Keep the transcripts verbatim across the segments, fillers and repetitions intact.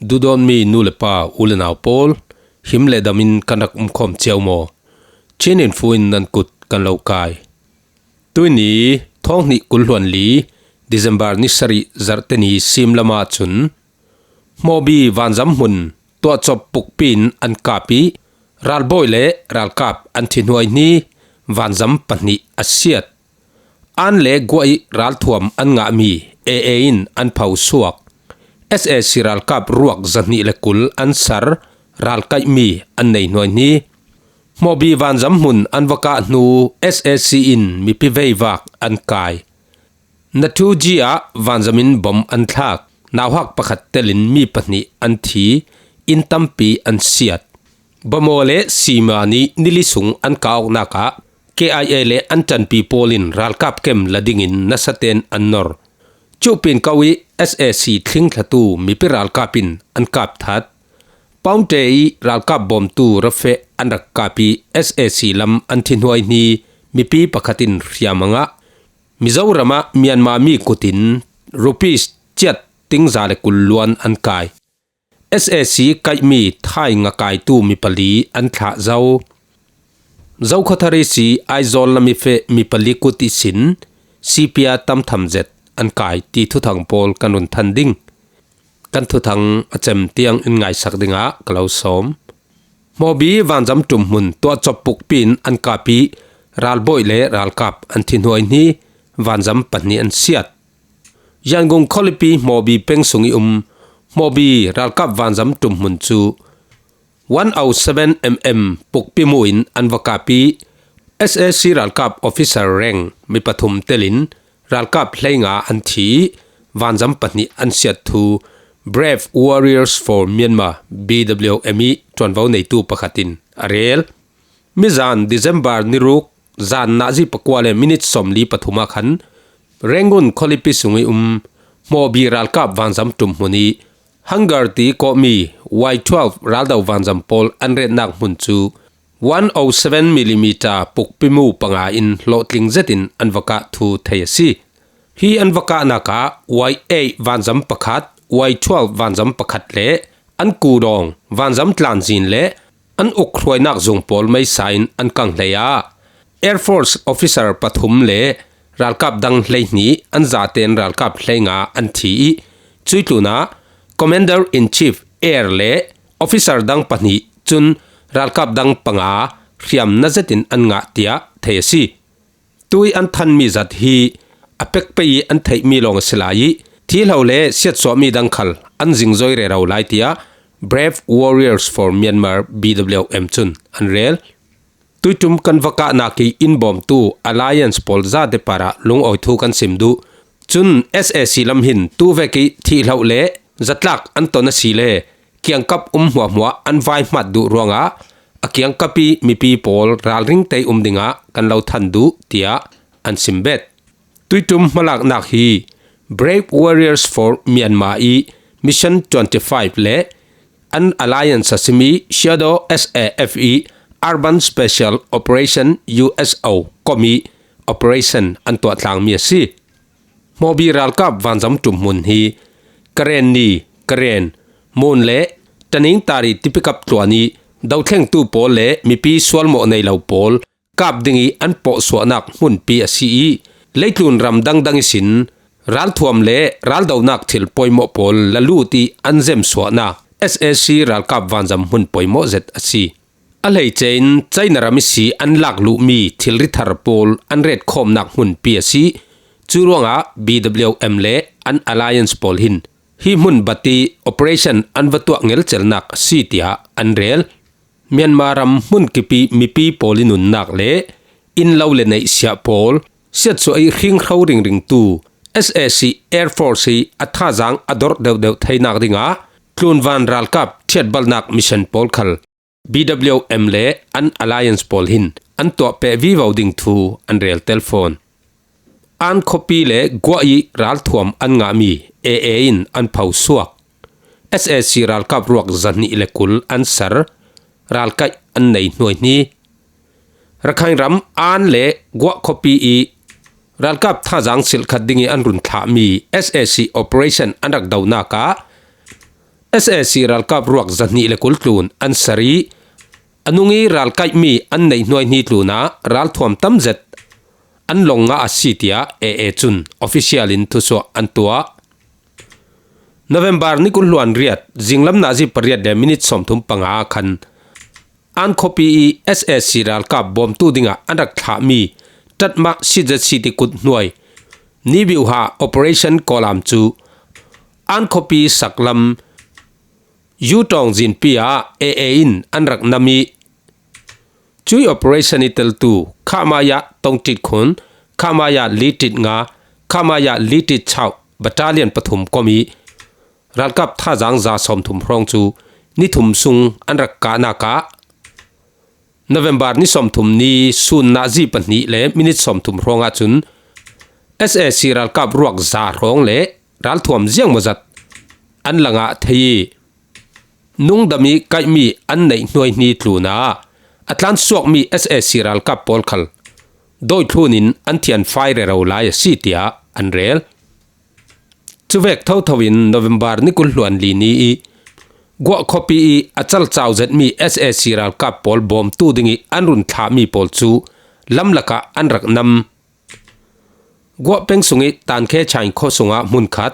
Duhdawtmi nu le pa, u le nau pawl, him le damin kan rak umkhawm cio maw? Chin Info in nan kut kan lo kai. Tuini, thawng hnih kul hluan li, December ni sarih zarhte ni sim lama cun Mawbi vanzam hmun tuahcop pukpi in an kap ih, ralbawi le ralkap an thi hnuaihni, vanzam pahnih a siat. An le guah ih ralthuam an ngahmi A A in an pho suak. S A C ralkap ruak zahnih le kul an sar, ralkaihmi an nei hnuaihni. Mawbi vanzam hmun an va kah hnu S A C in mipi veivak an kai. Nathuji ah vanzam in bom an thlak, nauhak pakhat telin mi pahnih an thi, inn tampi an siat. Bamaw le Sima nih nili sung an kah awknak ah K I A le an ṭanpi pawl in ralkap kem la dingin nasaten an nor. Cuh pinko ih S A C thlingthlatu mipi ralkap in an kap that. Paunte ih ralkap bawmtu rafeh an rak kap ih S A C lam an thi hnuaihni mipi pakhat in hriam a ngah. Mizoram ah Myanmar mi kut in rupees ciat tingza le kul luan an kai. S A C kaihmi Thai ngakaitu mi pali an thlah zo. Zokhawthar ihsi Aizawl lam ih feh mi pali kut ihsin C P R tamtham zet an kai ti thuthang pawl kan run than ding. Kan thuthang a cem tiang in ngaisak dingah ka lo sawm. Mawbi vanzam ṭum hmun tuahcop pukpi in an kap ih ralbawi le ralkap an thi hnuaihni, vanzam pahnih an siat. Yangon khualipi Mawbi peng sung ih um Mawbi ralkap vanzam ṭum hmun cu one oh seven mm pukpi mu in an va kap ih S A C ralkap officer rank mi pathum telin ralkap hleinga an thi ih vanzam pahnih an siat thu Brave Warriors for Myanmar, B W M ih ṭuanvo neitu pakhat in a rel. Mizan December ni ruk zan nazi pakua le minit sawmli pathum ah khan Rangoon khualipi sung ih um Mawbi ralkap vanzam ṭum hmun ih Hangar ti kawhmi Y twelve raldo vanzam pawl an retnak hmun cu one oh seven millimeter pukpi mu panga in hlawhtling zetin an va kah thu thei a si. Hi an va kahnak ah Y eight vanzam pakhat, Y twelve vanzam pakhat le an kudawng vanzam tlanzin le an ukhruainak zung pawl meisa in an kang hlei ah Air Force officer pathum le ralkap dang hleihnih an zaten ralkap hleinga an thi ih cuih tlunah Commander in Chief Air le officer dang pahnih cun ralkap dang panga hriamnam zetin an ngah tiah thei a si. Tuih an thanmi zat hi a pek pei ih an theihmi lawng a si lai ih thihlo le siatsuahmi dang khal an zingzoi rero lai tiah Brave Warriors for Myanmar, B W M cun an rel. Tuiṭum kan va kahnak ih innbawmtu Alliance pawl zate parah lungawi thu kan sim duh. Cun S A C lam hin tuvek ih thihlo le zatlak an ton asile kiangkap um hmuahhmuah an vaihmat duh ruangah a kiangkap ih mipi pawl ralring tei um dingah kan lo than duh, tiah an sim bet. Tuiṭum hmalaknak hi Brave Warriors for Myanmar ih Mission twenty five le an Alliance a simi Shadow S A F ih Urban Special Operation, U S O, kom ih operation an tuah tlangmi a si. Mawbi ralkap vanzam ṭum hmun hi Karen ni, Karen, Mun le Taning Tari tipikap tluan ih dothlengtu pawl le mipi sualmawh nei lo pawl kap ding ih an pawhsuahnak hmunpi a si ih leitlun ram dangdang ihsin ralthuam le raldonak thil pawimawh pawl la lut ih an zemsuahnak S A C ralkap vanzam hmun pawimawh zet a si. A hleice in China ram ihsi an lak luhmi thilri thar pawl an retkhawmnak hmunpi a si. Cu ruangah B W M le an Alliance pawl hin hi hmun bat ih operation an va tuah ngelcelnak a si, tiah an rel. Myanmar ram hmun kip ih mipi pawl ih nunnak le inn lo le neihsiah pawl siatsuah ih hringhro ringringtu S A C Air Force ih a thazaang a dorh deuhdeuh theinak dingah tlunvan ralkap ṭhiatbalnak mission pawl khal B W M le an Alliance pawl hin an tuah peh vivo ding thu an rel telfawn. An khuapi le guah ih ralthuam an ngahmi A A in an pho suak. S A C ralkap ruak zahnih le kul an sar, ralkaih an nei hnuaihni. Rakhine ram An le Guah khuapi ih ralkap thazaang silhkhat ding ih an run thlahmi S A C operation an rak donak ah S A C ralkap ruak zahnih le kul tlun an sar ih, a nung ih ralkaihmi an neih hnuaihni tlunah ralthuam tamzet an long ngah a si, tiah A A cun official in thusuah an tuah. November ni kul hluan riat, zinglam nazi pariat le minit sawmthum panga khan An khuapi ih S A C ralkap bawmtu dingah an rak thlahmi Tatmah C Z C T kut hnuai Nibiuha Operation Kawlam cu An khuapi saklam Yutawng zinpi ah A A in an rak nam ih, cuih operation ih teltu Khamaya tongtit khun, Khamaya litit nga, Khamaya litit chauh battalion pathum kom ih ralkap thazaang za sawmthum hrawng cu ni thum sung an rak kahnak ah, November ni sawmthum ni sun nazi pahnih le minit sawmthum hrawng ahcun S A C ralkap ruak za hrawng le ralthuam ziangmawzat an la ngah thei ih, nungdam ih kaihmi an neih hnuaihni tlunah a tlansuakmi S A C ralkap pawl khal dawithlun in an thianfai rero lai a si, tiah an rel. Cuvek thotho in November ni kul hluan li ni ih Guah khuapi ih a calcau zetmi S A C ralkap pawl bawmtu dingih an run thlahmi pawl cu lamlak ah an rak nam. Guah peng sungih Tankhe Chain khua sungah hmunkhat,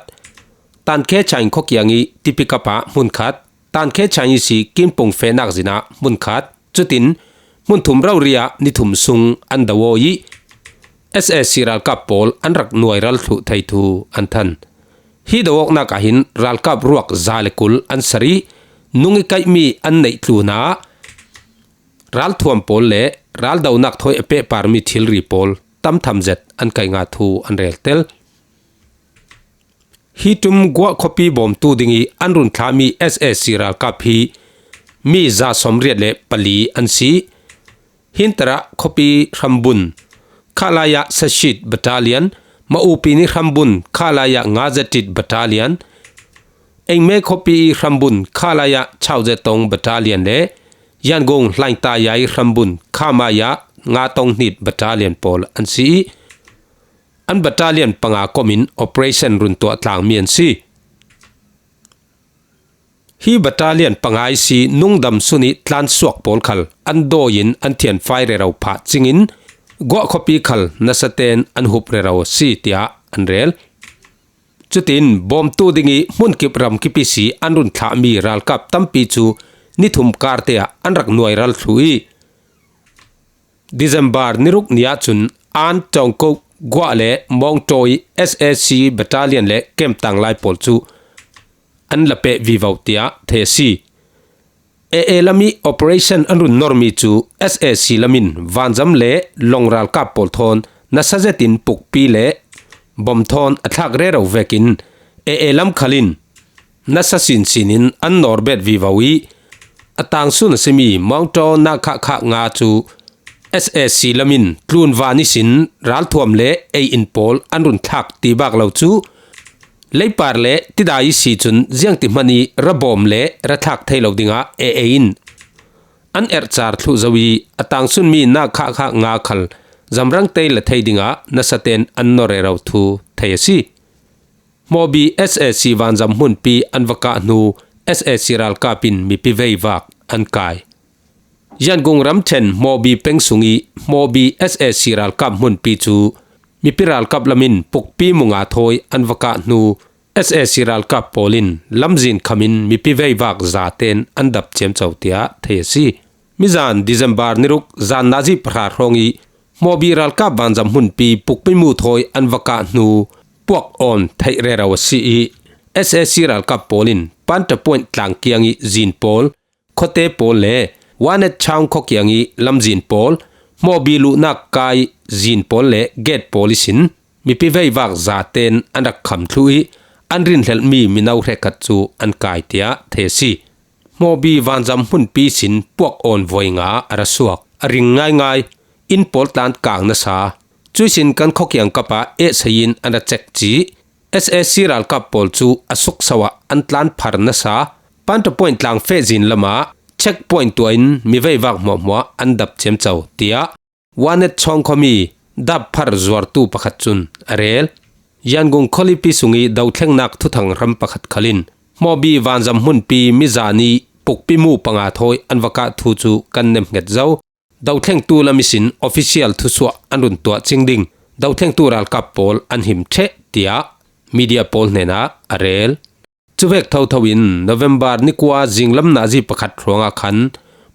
Tankhe Chain khua kiangih Tipikap ah hmunkhat, Tankhe Chain ihsi Kinpung fehnak zin ah hmunkhat, cutin hmun thum rori ah ni thum sung an do aw ih S A C ralkap pawl an rak nuai ral thluh thei thu an than. Hi do awknak ah hin ralkap ruak za le kul an sar ih, nung ih kaihmi an neih tlunah ralthuam pawl le raldonak thawi a pehparmi thilri pawl tamtham zet an kaih ngah thu an reltel. Hi ṭum Guah khuapi bawmtu dingih an run thlahmi S A C ralkap hi mi za sawmriat le pali an si. Hintarah khuapi hrambun Khalaya Sashit Battalion, Maupini hrambun Khalaya Ngazetit Battalion, Engme khuapi hrambun Khalaya Chauzetong Battalion le Yangon Hlaingtayai hrambun Khamaya Ngatong Hnit Battalion pawl an si ih, an battalion panga kom in operation run tuah tlangmi an si. Hi battalion panga ihsi nungdam sun ih tlansuak pawl khal an dawi in an thianfai rero phah cingin Guah khuapi khal nasaten an hup rero a si, tiah an rel. Cutin bawmtu dingih hmunkip ramkip ihsi an run thlahmi ralkap tampi cu ni thum karte ah an rak nuai ral thluh ih, December ni ruk ni ahcun An, Tawngko, Guah le Mawngtaw ih S A C battalion le kemtang lai pawl cu an la peh vivo, tiah thei a si. A A lam ih operation an run normi cu S A C lam in vanzam le long ralkap pawl thawn nasa zetin pukpi le bom thawn a thlak rero vekin A A lam khal in nasa sinsin in an nawr bet vivo ih, a tangsun a simi Mawngtaw Nakhakha nga cu S A C lam in tlunvan ihsin ralthuam le ei-in pawl an run thlak ti bak lo cu, leipar le tidai ihsi cun ziangti hmanh ih ra bawm le ra thlak thei lo dingah A A in an erhcar thluh zo ih, a tangsunmi Nakhakha nga khal zamrang tei la thei dingah nasaten an nor rero thu thei a si. Hmawbi S A C vanzam hmunpi an va kah hnu S A C ralkap in mipi veivak an kai. Yangon ramṭhen Hmawbi peng sungih Hmawbi S A C ralkap hmunpi cu mipi ralkap lam in pukpi mu nga thawi an va kah hnu S A C ralkap pawl in lamzin kham in mipi veivak zaten an dap ciamco, tiah thei a si. Mizan December ni ruk zan nazi pahra hrawng ih Hmawbi ralkap vanzam hmunpi pukpi mu thawi an va kah hnu puak awn theih rero a si ih, S A C ralkap pawl in Panta Point tlang kiangih zin pawl, khuate pawl le Wanet Chang khua kiangih lamzin pawl, Hmawbi luhnak kai zin pawl le gate pawl ihsin mipi veivak zaten an rak kham thluh ih, an rinhlelhmi mino hrekkhat cu an kai, tiah thei a si. Hmawbi vanzam hmunpi ihsin puak awn voi nga a ra suak. A ring ngaingai. Inn pawl tlan kang nasa. Cuihsin kan khua kiangkap ah ehsei in an ra cek cih. S A C ralkap pawl cu a sukso ah an tlan phar nasa. Panta Point tlang feh zin lamah checkpoint tuah in mi veivak hmuahhmuah an dap ciamco, tiah Wanet Chawng khuami dap phar zuartu pakhat cun a rel. Yangon khualipi sungih dothlengnak thuthang hram pakhat khal in Mawbi vanzam hmunpi mizani pukpi mu panga thawi an va kah thu cu kan nemhnget zo. Dothlengtu lam ihsin official thusuah an run tuah cing ding. Dothlengtu ralkap pawl an him ṭheh, tiah media pawl hnenah a rel. Cuvek thotho in November ni kua zinglam nazi pakhat hrawngah khan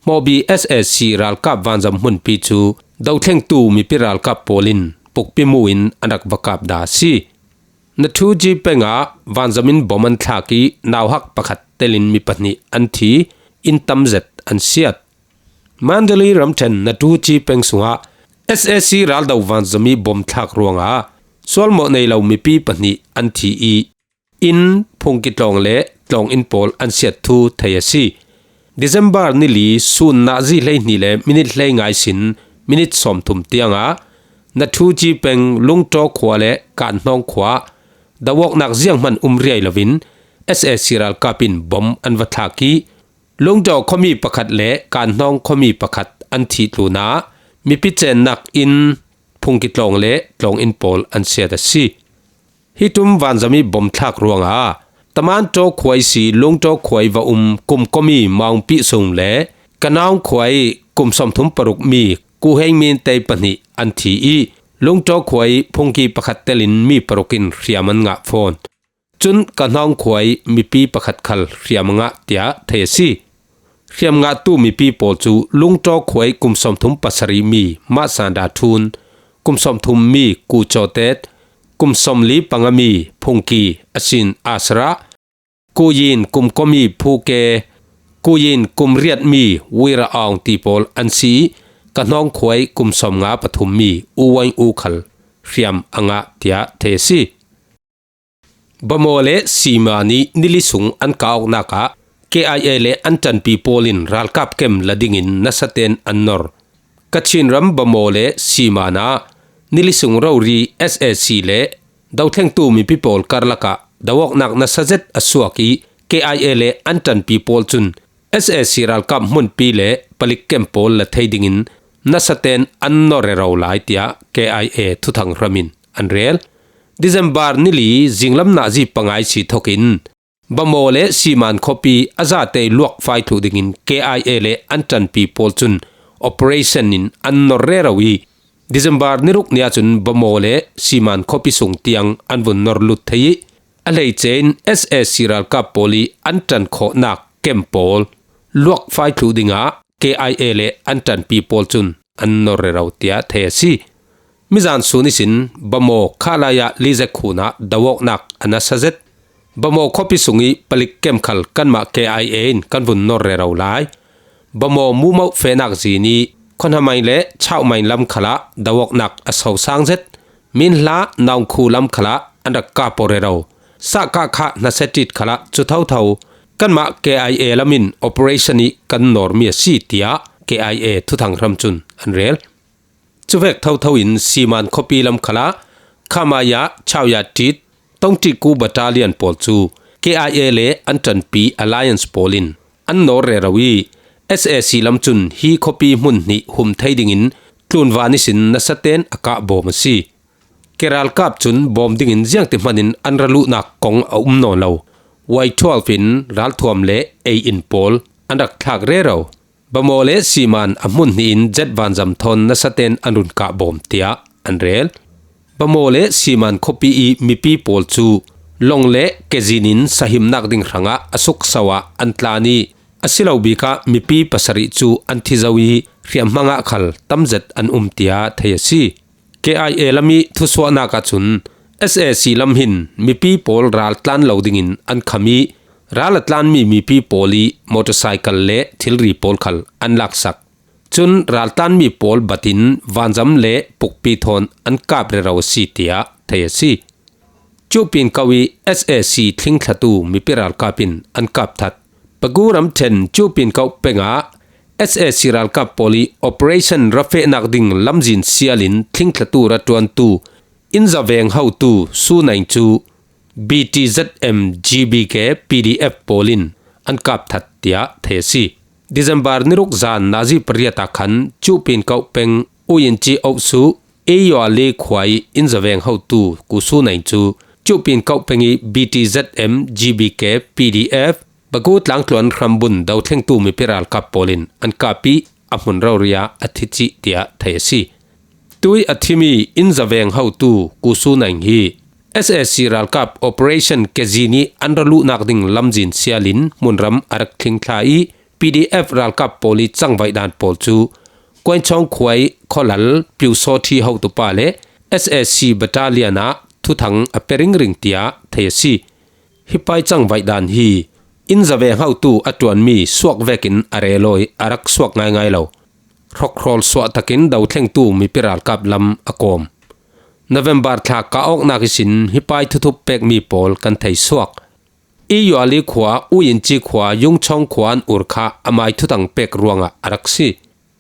Mawbi S A C ralkap vanzam hmunpi cu dothlengtu mipi ralkap pawl in pukpi mu in an rak va kap dah a si. Nathuji pengah vanzam in bom an thlak i nauhak pakhat telin mi pahnih an thi, inn tam zet an siat. Mandalay ramṭhen Nathuji peng sungah S A C raldo vanzam i bom thlak ruangah sualmawh nei lo mipi pahnih an thi i inn, phungki tlawng le tlawng inn pawl an siat thu thei a si. December ni li sun nazi hleihnih le minit hleinga ihsin minit sawmthum tiangah Nathuji peng Lungtaw khua le Kanhnawng khua doawknak zianghman um riai loin S A C ralkap in bom an va thlak i Lungtaw khuami pakhat le Kanhnawng khuami pakhat an thih tlunah mipi cennak inn, phungki tlawng le tlawng inn pawl an siat a si. Hi ṭum vanzam i bom thlak ruangah Tamantaw khua i si Lungtaw khua i va um kum kawmi Maungpi sung le Kanaung khua i kum sawmthum paruk mi Kuheng Min tei pahnih an thi i Lungtaw khua i phungki pakhat telin mi paruk in hriam an ngah fawn. Cun Kanaung khua i mipi pakhat khal hriam a ngah tiah thei a si. Hriam ngahtu mipi pawl cu Lungtaw khua i kum sawmthum pasarih mi Mah Sanda Thun, kum sawmthum mi Ku Cawtet, kum sawmli panga mi Phungki, asin Asra, Kuyin kum kawmi Phuke, Kuyin kum riat mi Wira Aung ti pawl an si i Kanaung khua i kum sawmnga pathum mi U Waing U khal hriam a ngah tiah thei a si. Bamaw le Sima nih nili sung an kah awknak ah K I A le an ṭanpi pawl in ralkap kem la dingin nasaten an nor. Kachin ram Bamaw le Sima nah nili sung rori S A C le dothlengtu mipi pawl karlak ah doawknak nasa zet a suak i K I A le an ṭanpi pawl cun S A C ralkap hmunpi le palik kem pawl la thei dingin nasaten an nor rero lai tiah K I A thuthang hram in an rel. December ni li zinglam nazi panga i si thokin Bamaw le Siman khuapi a zate luak fai thluh dingin K I A le an ṭanpi pawl cun operation in an nor rero i December ni ruk ni ahcun Bamaw le Siman khuapi sung tiang an vun nor lut thei i a hleice in S A C ralkap pawl i an ṭan khawhnak kem pawl luak fai thluh dingah K I A le an ṭanpi pawl cun an nor rero tiah thei a si. Mizan sun ihsin Bamaw khalaya lizek hun ah doawknak a nasa zet. Bamaw khuapi sung i palik kem khal kanmah K I A in kan vun nor rero lai. Bamaw mumoh fehnak zin i Khonhamai le Chauhmai lam khalah doawknak a sosang zet. Minhla Naungkhu lam khalah an rak kap aw rero. Sahkah kha hnasetit khalah cu thotho kanmah K I A lam in operation i kan normi a si tiah K I A thuthang hram cun an rel. Cuvek thotho in Siman khuapi lam khalah Khamaya, Chauya Tit, Tongtiku Battalion pawl cu K I A le an ṭanpi Alliance pawl in an nor rero i S A C lam cun hi khuapi hmun hnih hum thei dingin tlunvan ihsin nasaten a kah bawm a si. Keralkap cun bawm dingin ziangti hmanin an ra luhnak kong a um nawn lo. Y twelve in ralthuam le ei in pawl an rak thlak rero. Bamaw le Siman a hmun hnih in jet vanzam thawn nasaten an run kah bawm tiah an rel. Bamaw le Siman khuapi i mipi pawl cu lawng le kezin in sahimnak ding hrangah a sukso ah an tlan i a si lo bik ah mipi pasarih cu an thi zo i hriamhmang ah khal tam zet an um tiah thei a si. K I A lam i thusuahnak ahcun S A C lam hin mipi pawl ral tlan lo dingin an kham i ral a tlanmi mipi pawl i motorcycle le thilri pawl khal an laksak. Cun ral tlanmi pawl bat in vanzam le pukpi thawn an kap rero a si tiah thei a si. Cuhpin ko i S A C thlingthlatu mipi ralkap in an kap that. Pagu ramṭhen Cuhpin ko peng ah S A C ralkap pawl i operation ra fehnak ding lamzin sial in thlingthlatu ra ṭuantu inn zaveng hotu Su Naing cu B T Z M G B K P D F pawl in an kap that tiah thei a si. December ni ruk zan nazi pariat ah khan Cuhpin ko peng Uyin Ci Osu Eyua le khua i inn zaveng hotu Ku Su Naing cu Cuh Pin Kauh peng i B T Z M, G B K, P D F, Bagu tlangtluan hrambun dothlengtu mipi ralkap pawlin an kap i a hmun rori-ah a thi cih tiah thei a si. Tui a thi mi Inzaveng hotu Kusu Naing hi S A C ralkap Operation Kezin i an ra luhnak ding lamzin sialin hmunram a rak tling thla i, P D F ralkap pawl i cangvaih dan pawl cu Kuanchawng khuai Khualal Piusawthi hotupa le S A C battalion ah thuthang a pe ringring tiah thei a si. Hi pa i cangvaih dan hi Inzaveng hotu a ṭuanmi suak vekin a rel aw i a rak suak ngaingai lo. Hrokhrawl suah takin dothlengtu mipi ralkap lam a kawm. November thla kah awknak ihsin hi pa i thuthup pekmi pawl kan thei suak. I Yuali khua, U Inci khua, Yungchawng khua an ur kha amai thuthang pek ruangah a rak si.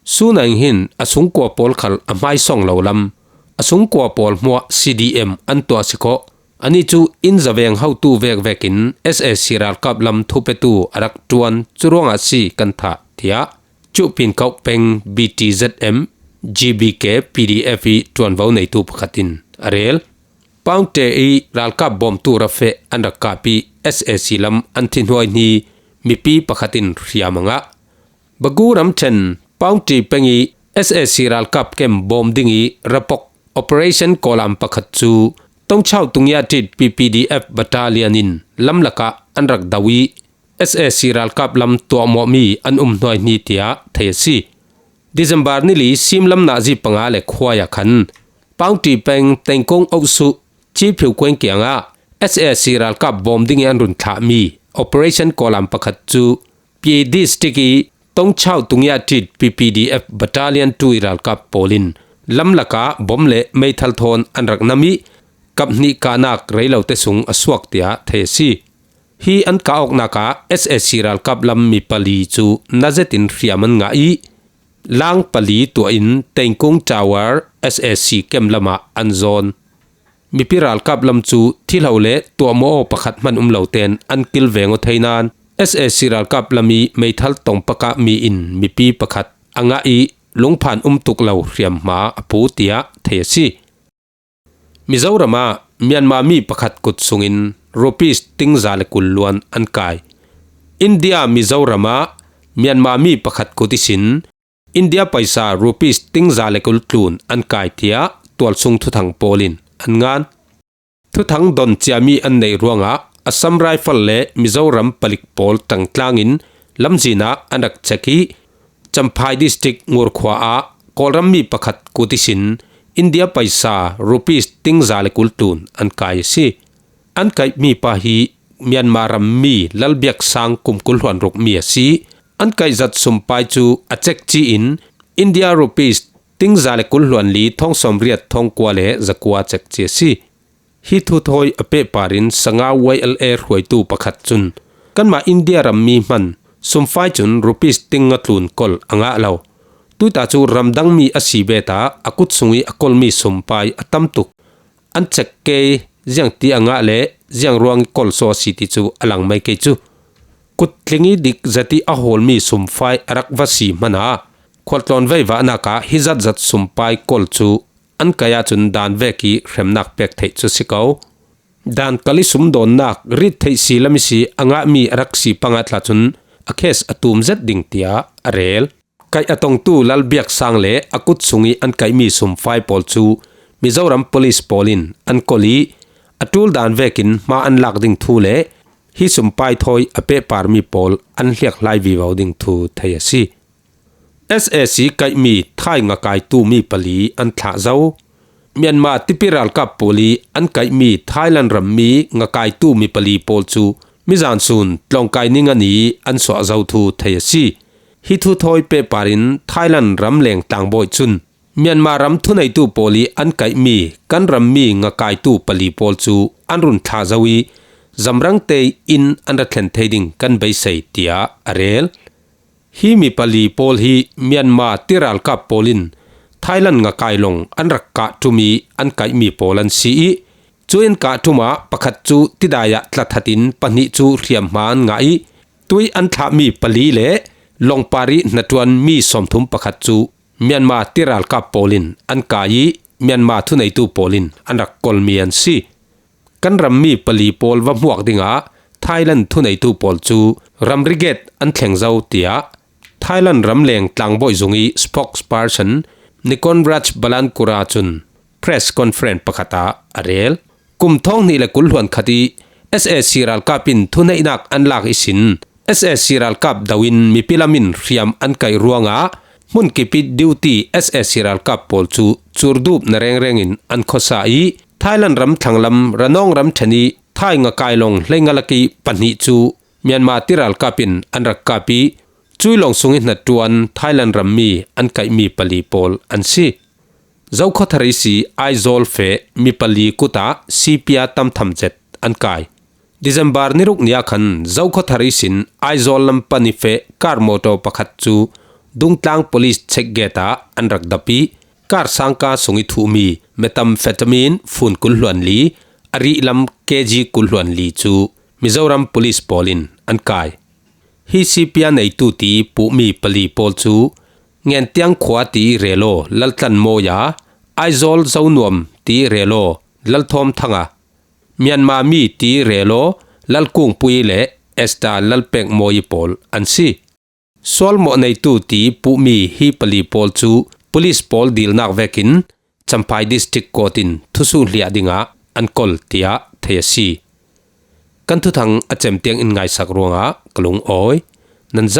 Su Naing hin a sungkua pawl khal a hmaisawng lo lam, a sungkua pawl hmuah C D M an tuah si khawh. Anih cu Inzaveng hotu vekvekin S A C ralkap lam thupetu a rak ṭuan, cu ruangah si kan thah, tiah Cuh Pin Kauh peng B T Z M, G B K, P D F i ṭuanvo neitu pakhat in a rel. Paungte i ralkap bawmtu rafeh an rak kap i S A C lam an thi hnuaihni mipi pakhat in hriam a ngah. Bagu ramṭhen Paungte peng i S A C ralkap kem bawm ding i rapok Operation Kawlam pakhat cu Tongchau Tungia Tit P P D F battalion in lamlakah an rak do i S A C ralkap lam tuahmawhmi an um hnuaihni tiah thei a si. December ni li simlam nazi panga le khuai ah khan Paungte peng Tengkung Osu Chi Phiu Kueng kiangah S A C ralkap bawm ding i an run thlahmi Operation Kawlam pakhat cu P A district i Tongchau Tungia Tit P P D F battalion two i ralkap pawl in lamlakah bom le meithal thawn an rak nam i kap hnih kahnak rei lo te sung a suak tiah thei a si. Hi an kah awknak ah S A C ralkap lam mi pali cu na zetin hriam an ngah i, lang pali tuah in Tengkung Tower S A C kem lamah an zawn. Mipi ralkap lam cu thilo le tuahmawh aw pakhat hman um lo tein an kilveng aw thei nain S A C ralkap lam i meithal tong pakah mi in mipi pakhat a ngah i lungphan um tuk lo hriamhma a pu tiah thei a si. Mizoram ah Myanmar mi pakhat kut sungin rupees ting za le kul luan an kai. India Mizoram ah Myanmar mi pakhat kut ihsin India paisa rupees ting za le kul tlun an kai tiah tualsung thuthang pawl in an ngan. Thuthang don ciami an neih ruangah Assam Rifle le Mizoram palik pawl ṭangtlangin lamzin ah an rak cek i, Champhai District Ngurkhua ah Kawlram mi pakhat kut ihsin India paisa rupees ting za le kul tlun an kai a si. An kaihmi pa hi Myanmar rammi Lalbiak Sang kum kul hluan ruk mi a si. An kaihzat sumpai cu a cekci in India rupees ting za le kul hluan li thong sawmriat thong kua le zakua cekci a si. Hi thu thawi a pehpar in Sangau Y L A hruaitu pakhat cun, kanmah India rammi hman sumpai cun rupees ting nga tlun kol a ngah lo. Tuita cu ramdangmi a si bet ah a kut sung i a kolmi sumpai a tam tuk. An cek kei, ziangti a ngah le ziang ruang i kol saw a si ti cu a lang mai kei cu. Kut tling i dik zat i a hawlmi sumpai a rak va si hmanh ah khualtlawn veivahnak ah hi zatzat sumpai kol cu an kaih ahcun daan vek i hremnak pek theih cu si ko. Daan kal i sumdawnnak rit theih si lam i si a ngahmi a rak si panga tla cun a kes a tum zet ding tiah a rel. Kaih a tongtu Lalbiak Sang le a kut sung i an kaihmi sumpai pawl cu Mizoram Police pawl in an kol i a ṭul daan vekin hma an lak ding thu le hi sumpai thawi a pehparmi pawl an hliakhlai vivo ding thu thei a si. S A C kaihmi Thai ngakaitu mi pali an thlah zo. Myanmar tipi ralkap pawl i an kaihmi Thailand rammi ngakaitu mi pali pawl cu mizan sun tlawngkai ning an i an suah zo thu thei a si. Hi thu thawi pehpar in Thailand ramleng tlangbawi cun Myanmar ram thuneitu pawl i an kaihmi kan rammi ngakaitu pali pawl cu an run thlah zo i zamrang tein an ra thlen thei ding kan beisei tiah a rel. Hi mi pali pawl hi Myanmar tiralkap pawl in Thailand ngakai lawng an rak kah ṭum i an kaihmi pawl an si i, cu in kah ṭum ah pakhat cu tidai ah tlathat in pahnih cu hriamhma an ngah i, tui an thlahmi pali le lawngpar i hnaṭuanmi sawmthum pakhat cu Myanmar tiralkap pawl in an kai i Myanmar thuneitu pawl in an rak kolmi an si. kan ram mi pali pawl va hmuak dingah Thailand thuneitu pawl cu ram riget an thleng zo, tiah Thailand ramleng tlangbawi zung i spokesperson Nikon Raj Balankura cun press conference pakhat ah a rel. Kum thawng hnih le kul hluan khat i S A C ralkap in thuneihnak an lak ihsin S A C ralkap do in mipi lam in hriam an kaih ruangah hmunkip i duty S A C ralkap pawl cu curdupna rengreng in an khuasa i Thailand ram thlanglam Ranong ramṭhen i Thai ngakai lawng hleinga lak i pahnih cu Myanmar ti ralkap in an rak kap i cui lawng sung i hnattuan Thailand rammi an kaihmi pali pawl an si. Zokhawthar ihsi Aizawl feh mi pali kut ah C P R tam tham zet an kai. December ni ruk ni ah khan Zokhawthar ihsin Aizawl lam pan i feh kar motor pakhat cu Dungtlang Police check gate ah an rak dap i kar sangka sung i thuhmi methamphetamine fun kul hluan li, a rih lam K G kul hluan li cu Mizoram Police pawl in an kai. Hi C P R neitu ti puhmi pali pawl cu Ngentiang khua ti i rel aw Laltlan Mawi a, Aizawl Zonuam ti i rel aw Lalthawm Thang a, Myanmar mi ti i rel aw Lalkungpui le Esther Lalpek Mawi pawl an si. Sualmawh neitu ti puhmi hi pali pawl cu police pawl dilnak vekin Champhai District Court in thusuh hliah dingah an kol, tiah thei a si. Kan thuthang a cem tiang in ngaisak ruangah ka lungawi. Nan